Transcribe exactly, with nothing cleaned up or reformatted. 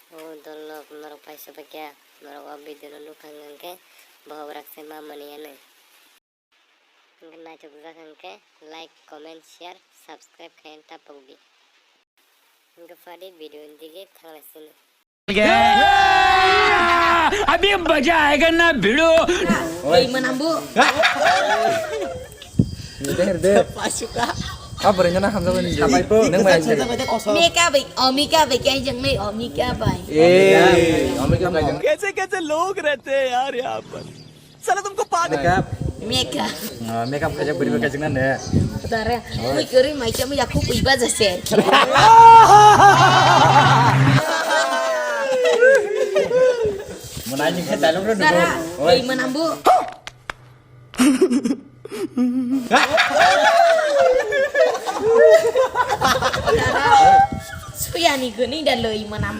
O dolok norok paisa bakya, norok o video no nukha hwnkhe bohok rak se ma mani yanwi. Hwnkhe naithok jak hwnkhe like, comment, share, subscribe khaina tapokdi. Hwnkhe phadi video ni dige thanglai sini. अभी मजा आएगा ना भिड़ू। Oi manambu. Hirde, hirde. Pasuka. Apa rencana hamzah ni? Sabai po. Neng bai. Mika bai, Omika bai, kaijang nai Omika bai. Eh, Omika bai. कैसे कैसे लोग रहते हैं यार यहाँ पर। साला तुमको पागल। Makeup. Makeup. Ah, makeup kajak beri kajak nane. Dara, mui kori mai kamu yaku kui baja se. Mana anjing khe dialogue ro. Dara, oi manambu. Dara, suyani guni da loi manam.